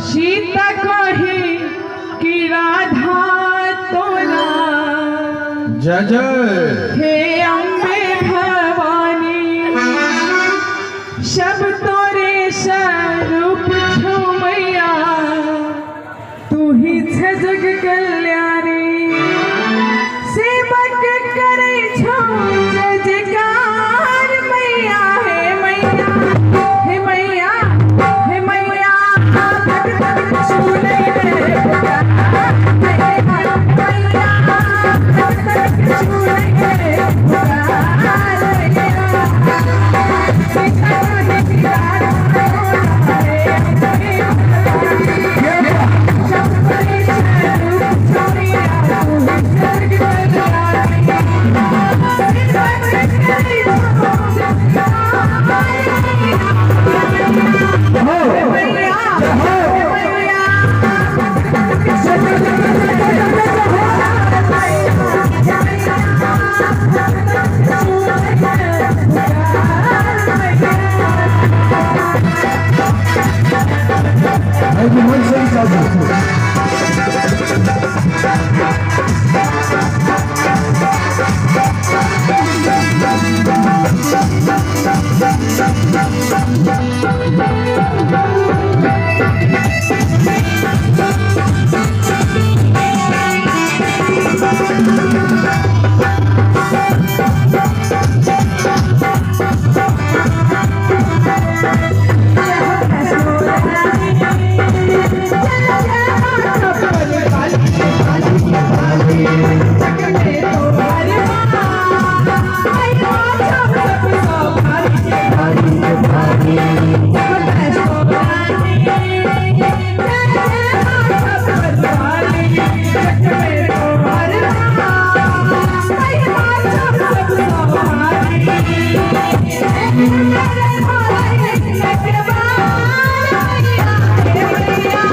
सीता कही कि राधा तोरा। जय जय। हे अम्बे भवानी, सब तोरे स्वरूप छौ मैया, तू ही छे जग कल्याणी। सेवक करै छौ जय जयकार मैया, हे मैया, हे मैया, हे मैया, भगतन सुनै रे पुकार मैया, भगतन सुनै रे पुकार मैया। सीता कही राधा तोरा, हे अम्बे भवानी, सब तोरे स्वरूप छौ मैया, तू ही जग कल्याणी। सेवक करै छौ जय जयकार हो। मैया, हे मैया, भाईजी मन से ही साजू।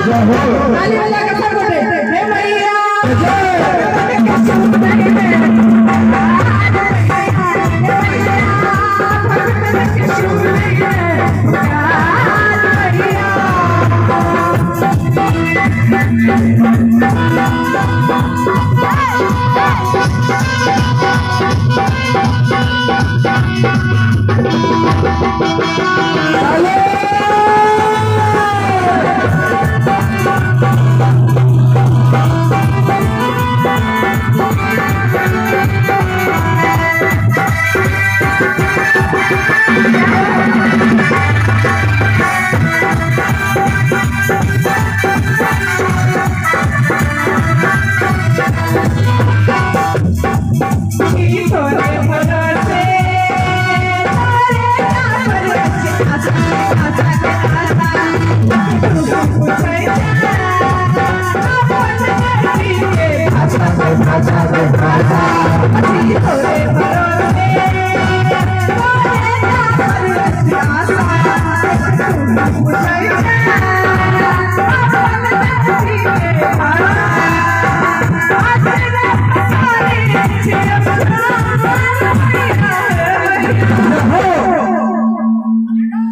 जय हो। ताली बजा के सब गोटे, हे मैया। जय।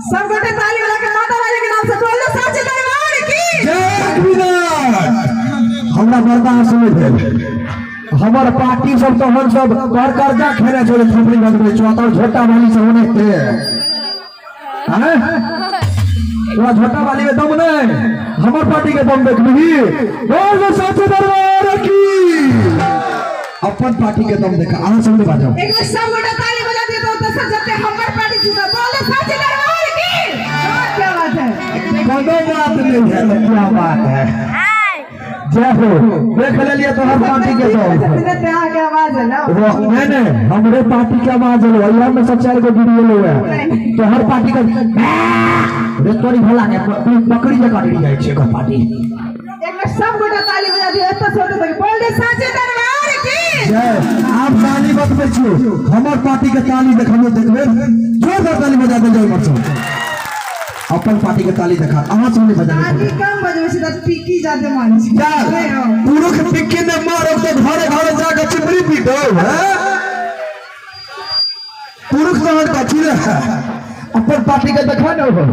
सब गोटे ताली बजा के माता रानी के नाम से बोल दो साचे दरबार की जय रघुवीर। हमरा बर्दाश्त नहीं भेल। हमर पार्टी सब तहन सब कर कर्जा खेने छलै, थोपड़ी बजबै छौ तोर झोटा वाली सब होने थे हैं, तोरा झोटा वाली में दम नहीं, हमर पार्टी के दम देखबही। बोल दो साचे दरबार की। अपन पार्टी के दम देखा, अहाँ सब नहीं बाजब। एक बार सब गोटे ताली बजा दिए तो सब जते हमर पार्टी छी, सब बोल दो साचे दरबार की। क्या बात है, कोनो बात नहीं है तो क्या बात है। जय हो, देख लेलिए तोहर पार्टी के दम। के आवाज है ना वो नहीं नहीं, हमरे पार्टी के आवाज है, भैया में सब चार गो गिरी है तो हर पार्टी का रे तोरी भला के बकरी जकाँ गिरी जाइ छै एकर पार्टी। एक बार सब गोटे ताली बजा दिए एत से ओतऽ तक, बोल दे साचे दरबार की जय। आप ताली बजबै छियो, हमर पार्टी के ताली देखबो, देखबे जोरदार ताली बजा देल जाय मरसो। अपन पार्टी के ताली देखा, अहाँ सब नहीं बजाबै। ताली कम बजबै छै तऽ पीकी जादे मारै छै। यार पुरुष पिक्की ने मारो तो घरे घरे जाके चिपड़ी पीटो हैं, पुरुष तो कथी रे, अपन पार्टी के देखा न हो।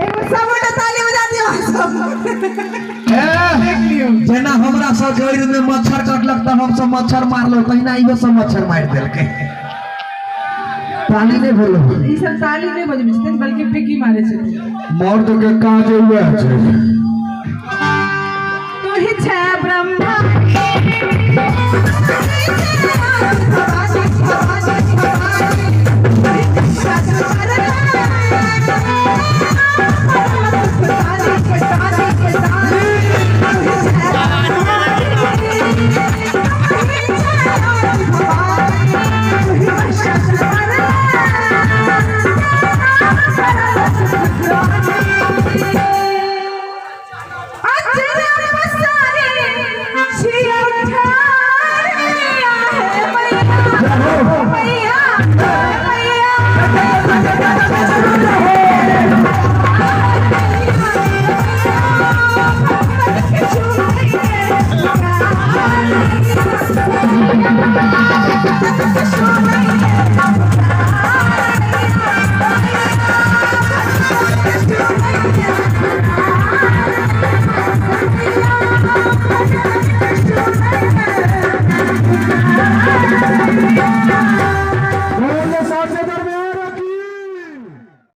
एक बार सब गोटे ताली बजा दियो। ए, जेना हमरा सब जड़ि में मच्छर कटलक तऽ हम सब मच्छर मारलहुँ, तहिना इहो सब मच्छर मारि देलकै। ताली नहि भेल। ई सब ताली नहि बजबै छथिन, बल्कि पिकी मारै छथिन। मर्द के काज उएह छै। तू ही छै ब्रह्मा।